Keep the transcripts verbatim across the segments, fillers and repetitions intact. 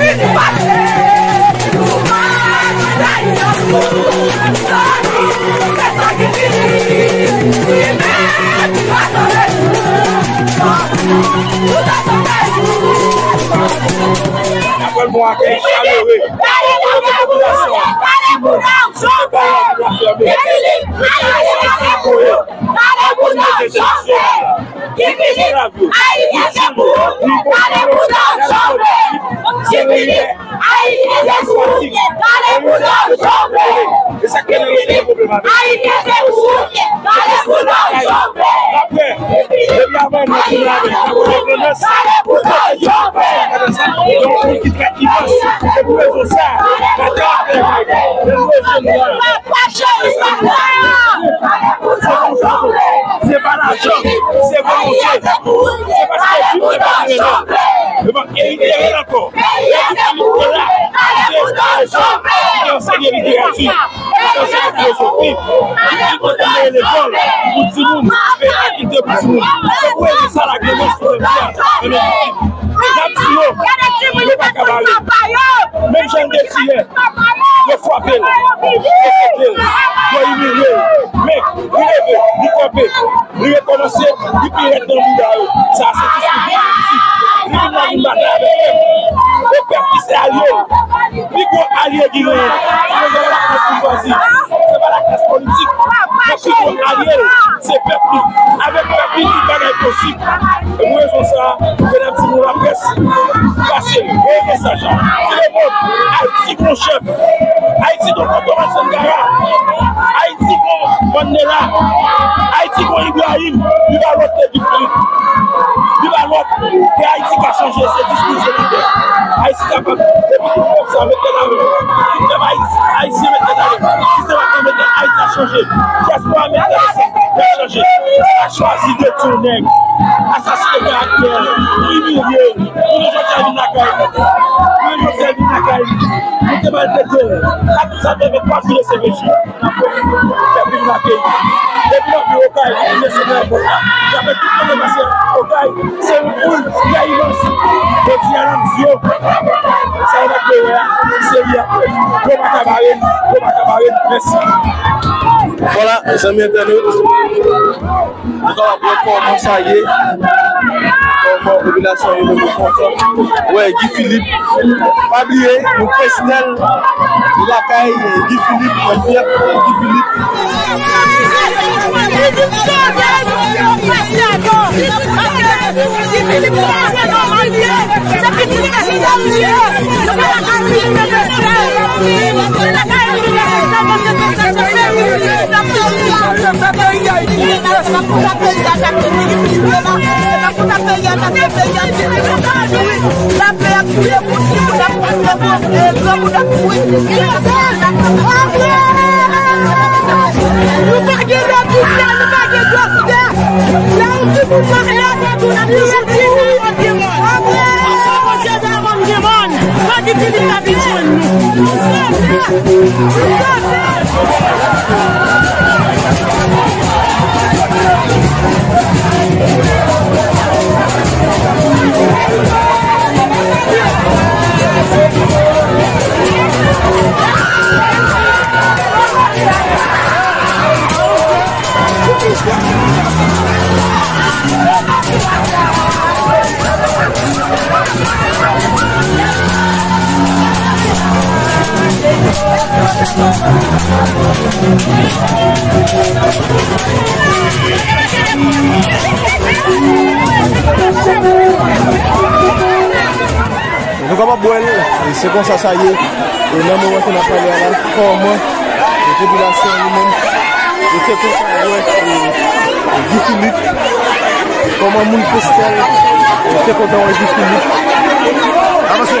N ap pran yon akèy chalere. Kote popilasyon, timoun, se pa la pou n ap fèmen. Mete yon mesaj ki koyè. Kontinye de sou esklav yo. Ayisyen se pou ou. Pale pou nou, Jovenel. Ayisyen se pou ou. Pale pou nou, Jovenel. Ayisyen se pou ou. Pale pou nou, Jovenel. Apre, depi avan nou fin lamen, nou konn konprann. Pale pou nou, Jovenel. Yon moun ki trè ki pans, se pou rezon sa, la te ap fè bagay. Men nou jwenn la. Se pa lajan, se volonte. Se paske Jib te pa renmen. Yo p ap erite l ankò. Yo di Filip te la, li te esklav, li te anseye literati, li te anseye filozofi, li te kontinye lekòl pou timoun, li te fakilte pou timoun. Se pou rezon sa la grandans pou jodi a, nan N ap di yo, yo pa ka bare. Menm jan l te di yè, yo frape l, yo kote l, yo imilye l. Men, li leve, li kanpe, li rekòmanse, li pi rèd nan bouda yo. Sa se diskou Jib ki di. Li vin la vin batay avèk pèp. E pèp ki se alye l. Pi gwo alye ki genyen, se pa laklas boujwazi, se pa laklas politik. Men pi gwo alye l, se pèp li. Avèk pèp li, tout bagay posib. E pou rezon sa a, medam, timoun, laprès, pase, voye mesaj la. Filemon, Ayiti gon chèf. Ayiti gon Otto Ralph Sangara. Ayiti gon Mandela. Ayiti gon Ibrahim. Li pa lòt ke Guy Philippe. Li pa lòt ke Ayiti ka chanje, se diskou, se lidè. Ayiti kapab. Depi tout pèp sa met tèt ansanm. Tout pèp Ayiti, Ayisyen met tèt ansanm. Sistèm ap mete Ayiti ap chanje. Dyaspora met tèt ansanm. N ap chanje. N ap chwazi detounen, asasinen karaktè, pou imilye, pou nou jodi a vin lakay nou. Pou nou jodi a vin lakay nou. Nou te maltrete l. Sa, sa te fè twa jou de C P J. Pèp vin lakay nou. Depi w ap vin Okay, ou vin sou ayewopò a. Y ap met tout moun pase Okay. Se yon foul trè imans. Jodi a, n ap di yo, sa yo t ap vle wè a, se li a. Yo pa ka bare n, yo pa ka bare n. Mèsi. Vwala, zanmi entènot, nou kapab wè kòman sa ye, kòman popilasyon yo, yo kontan wè Guy Philippe. Pa bliye, nou Kristèl, nou lakay Guy Philippe, nan fyèf Guy Philippe. Nou pa gen lòt doktè, nou pa gen doktè. Lè yon timoun malad, nou ap di yon timoun. Apre, Bondye pa konn gen mòn. Mandi Filip ta vin jwenn nou. Nou sove. Nou sove. Nou kapab wè l, e se konsa sa ye. E nan moman ke n ap pale a la, kòman, e, popilasyon an li menm, yo te kontan wè, e, e, Guy Philippe, kòman moun Kristèl, e, te kontan wè Guy Philippe. Avanse.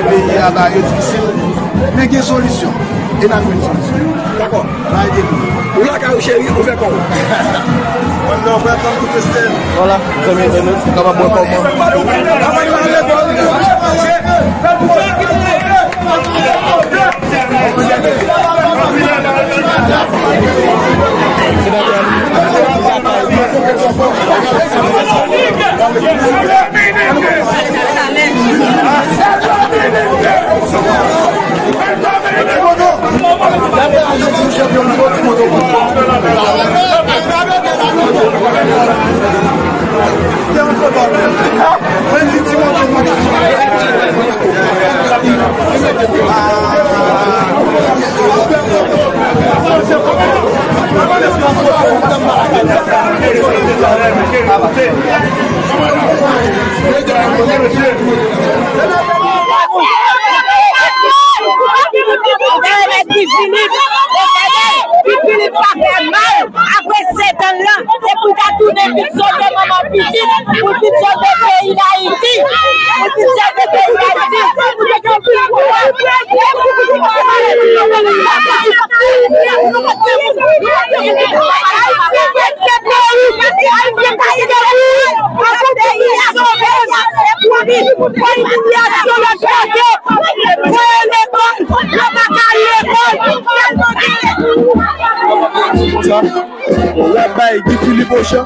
wè peyi a bagay yo difisil, men gen solisyon. E n ap jwenn solisyon. Dakò. Bagay de tou. Ou lakay ou cheri, ou fè kò w. One love, welcome to Christelle. Vwala, zanmi entènèt, ou kapab wè kòman. Guy Philippe, Guy Philippe pa fè mal. Apre sèt an lan, se pou l ta tounen vin sove manman pitit, pou l vin sove peyi Dayiti, pou l vin sove peyi Dayiti. Sa, y ap bay Guy Philippe ochan.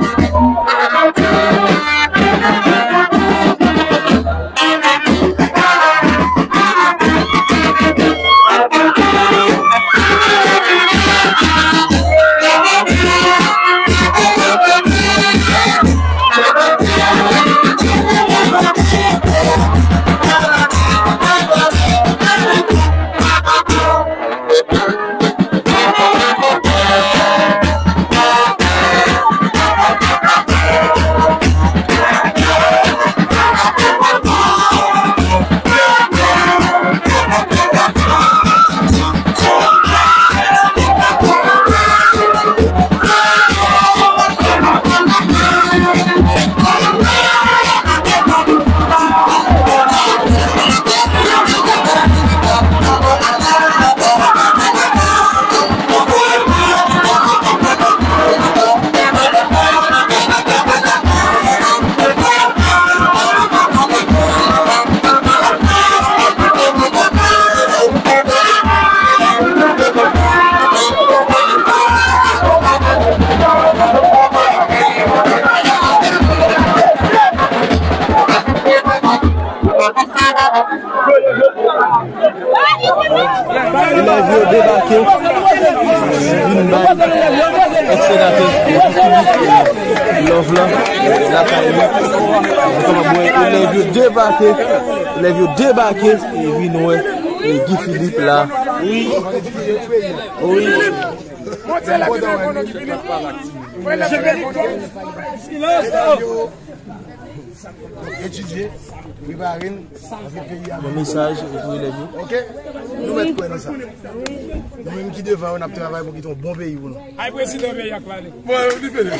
Elèv yo debake, vin bay èks senatè love la, lakay li. Ou kapab wè elèv yo debake, elèv yo debake, e vin wè, e Guy Philippe la. Wi. Wi. Monte la, vin nan kono ki vini. Mwen la, vin nan kono. Silans. Etidye, prepare n, paske peyi a. Bon mesaj pou elèv yo. Ok? Nou mèt kwè nan sa. Nou menm ki devan yo, n ap travay pou kite yon bon peyi pou nou. Ay, prezidan peyi a k pale. Bon, li fini.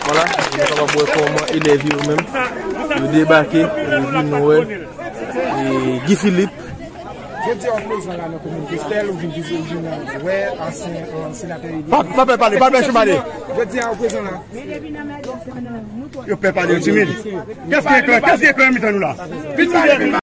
Vwala, nou kapab wè kòman elèv yo menm yo debake, yo vin wè e Guy Philippe. Jodi a, w prezan la nan komin Kristèl, ou vin vizite, ou vin wè ansyen, euh, senatè eli. Pa, pa pè pale, pa pè pale. Jodi a, w prezan la. Yo pè pale, yo timid. Kès ki gen kran, kès ki gen kran nan mitan nou la? Vin pale, vin